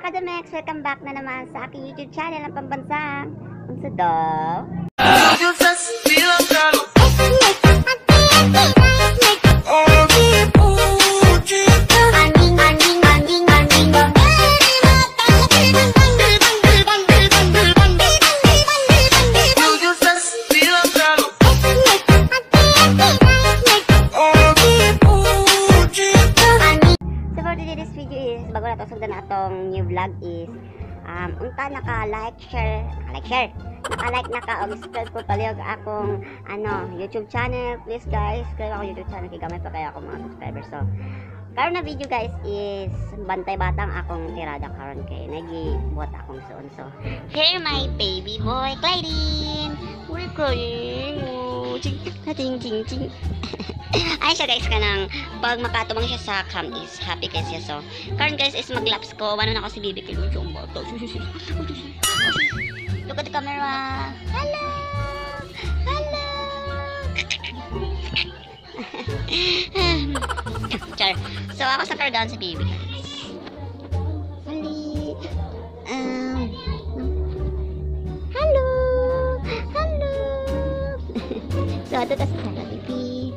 Kajamex! Welcome back na naman sa aking YouTube channel, ang pambansang Unsa daw? So for today's video is, bago na to sundan na atong new vlog is, unta naka-like, share, naka-like, share, naka-like, naka og subscribe ko palihog akong YouTube channel. Please guys, subscribe ako YouTube channel kay gamay pa kaya ako mga subscribers. So karon na video guys is bantay batang akong tirada karon kay nagibuhat akong suon. So here my baby boy Clydene. We're crying. Oh, ching ching ching ching. Ay siya guys, kanang pag makatumang siya sa cam is happy kay siya. So karon guys is maglaps ko. Wano na ako si baby kay ang bata. Look at the camera. Hello. Hello. Char. So ako sa kargaan si baby guys. Ali. Hello. Hello. So ato ta sa sala, baby.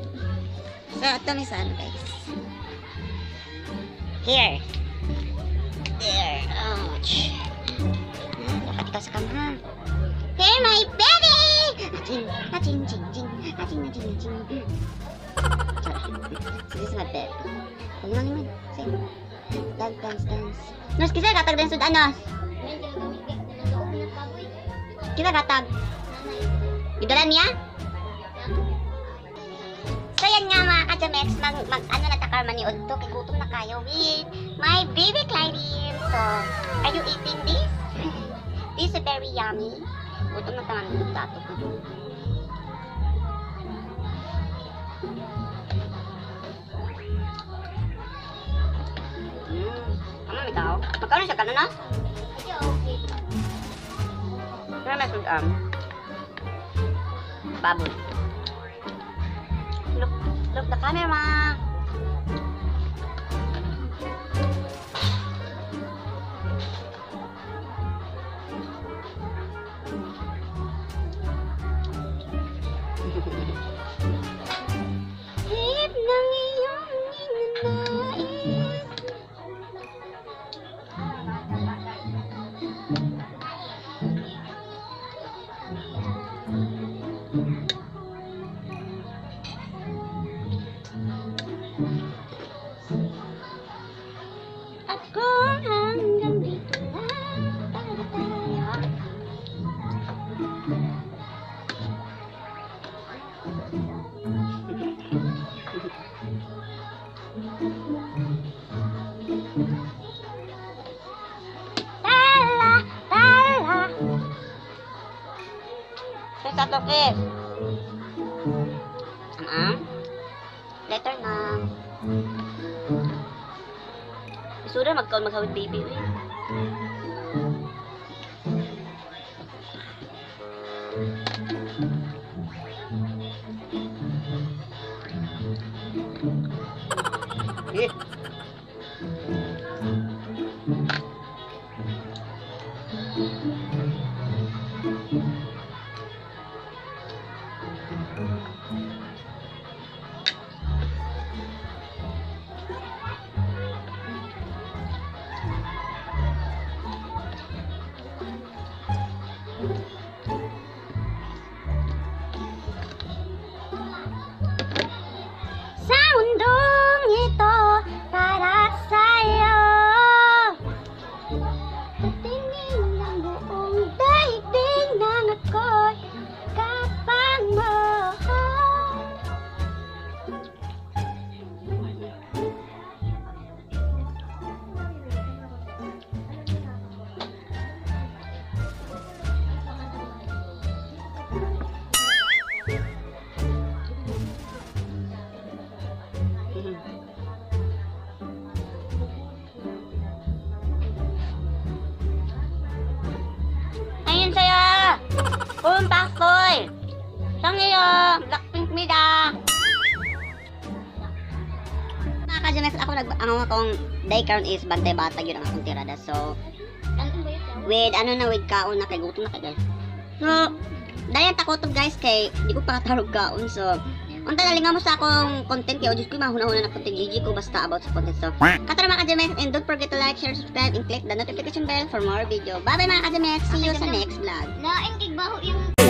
So ato mi sa ano guys. Here. There. Ouch. Dapat ikaw sa cam ha. Here my baby! Aching, aching, ching, ching. Aching, aching, aching. Char. So this is my baby. Liman, liman. Say. Dance, dance, dance. Nurse, kisa gatag din sud anos. Kisa gatag. Gidala niya? So yan nga mga kajamex, mag ano na takar man ni Udto, kay gutom na kayo with my baby Clydene. So, are you eating this? This is very yummy. Gutom na tangan ng tato ko. Tama ikaw? Magkano siya kano na? Pero may sudan. Baboy. Look, look the camera. Hip ng iyong ninanais. At kung hanggang dito lang talaga tayo. Tala, tala. Sa toke. Am-am. Letter na. Isura magkaon maghawid baby uy. Eh. Sa mundong ito para sa'yo, sa tingin ng buong daigdig ng ako'y kapag mo. Ayun sa'yo! Pum, paksoy! Saan ngayon? Blackpink mida! Mga Mga ka-James, ako nag ang akong day karon is bantay bata gyud ang akong tirada. So, with ano na, with kaon na kay gutom na kay, guys. So, dayan takotob, guys, kay di ko pa katarog kaon. So, unta nalingaw mo sa akong content kay, oh, Diyos ko, mahuna-huna na content GG ko basta about sa content. So, katara, mga ka-James, and don't forget to like, share, subscribe, and click the notification bell for more video. Bye bye, mga ka-James. See you sa next vlog. Lain kay baho yung